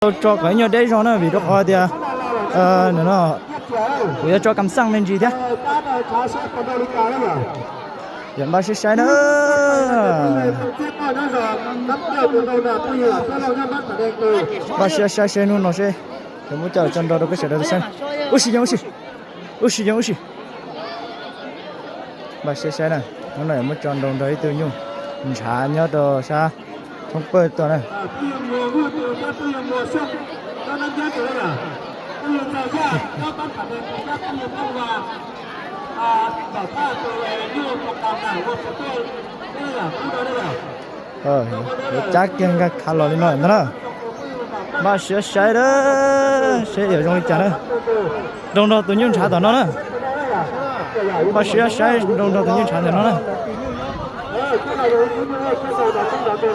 Tau tso kom ib nyuag deb zog na, vim rau qhov tias no kuv yuav tso kam xaj me ntsis thiab. Yog npaj siab saib na. Npaj siab saib seb hnub no seb yuav muab coj los tso nrog rau peb sawv daws saib. Ub sis yoog, ub sis, ub sis yoog, ub sis. Npaj siab saib na, hnub no yuav muab tso nrau nrog ib tug nyuj ntshav nyob rau sab thoob pawg tuaj na. Cab kiag nkag khav los li no ntag na. Npaj siab saib na, seb yuav zoo li cas na. Nrau nrog tus nyuj ntshav tom no na. Npaj siab saib nrau nrog tus nyuj ntshav ntawm no na.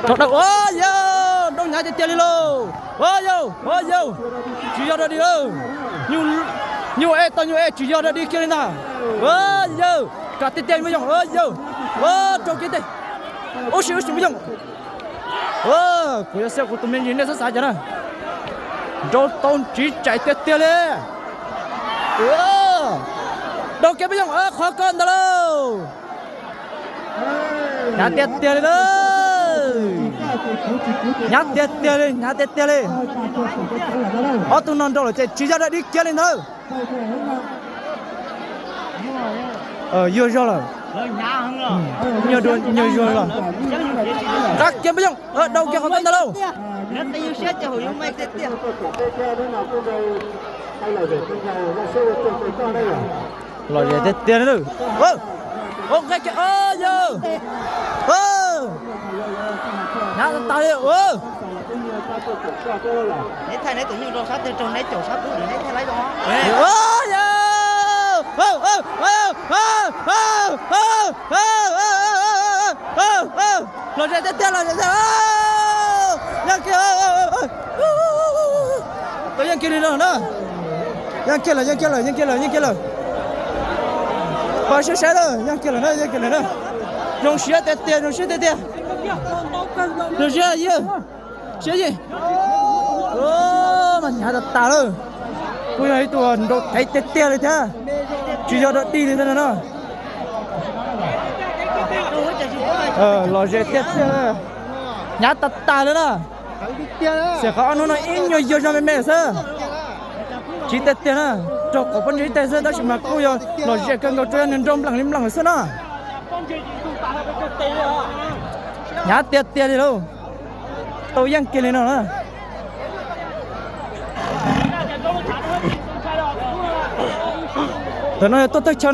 Rho dawb, yog nrau hnyav tiag tiag li lauj. Yog, yog, tsis yog dog dig lauj. Nyuj ej tau nyuj ej tsis yog dog dig kiag li ntag. Yog, kam tiag tiag me yoog, yog. Rau kiag tej. Ub sis, ub sis me yoog. Kuv yuav xav kuv tus me ntsis nej xav xav cas na. Nrau tau tsiv tsais tiag tiag li. Rau kiag me yoog, qhov ko ntag lauj. Hnyav tiag tiag li lauj. Hnyav tiag tiag li, hnyav tiag tiag li. Ob tug no nrau lawm ces tsis yog dog dig kiag li ntawd. Yuag zog lawm. Nyuag dua nyuag zuag lawm. Nqa kiag npaj yoog, dau kiag qhov ko ntag lauj. Lom zem tiag tiag li. Nqa kiag, yog. Hnyav tas li. Lom zem tiag tiag, lom zem tiag. Yeej kiag, tau yeej kiag li no na. Yeej kiag lawm, yeej kiag lawm, yeej kiag lawm, yeej kiag lawm. Pab siab saib lawm, yeej kiag lawm na, yeej kiag lawm na. Zoo siab tiag tiag, zoo siab tiag tiag. Zoo siab yog, siab yog. Mas hnyav tas tas lawm. Kuj yog ib tug nrau thaiv tiag tiag li thiab. Tsis yog dog dig li thiab no na. Lom zem tiag tiag. Hnyav tas tas li na. Xyov qhov ob hnub no ib nyuag yuag zog me me xwb. Tsiv tiag tiag na. Raug qhov pob ntseg ib teg xwb tab sis mas kuj yog lom zem kawg nkaus rau yog nws nrau npleem li npleem xwb na. Hnyav tiag tiag li lauj. Tau yeej kiag li no na. Ntawm no yog tuaj tawg chaw na.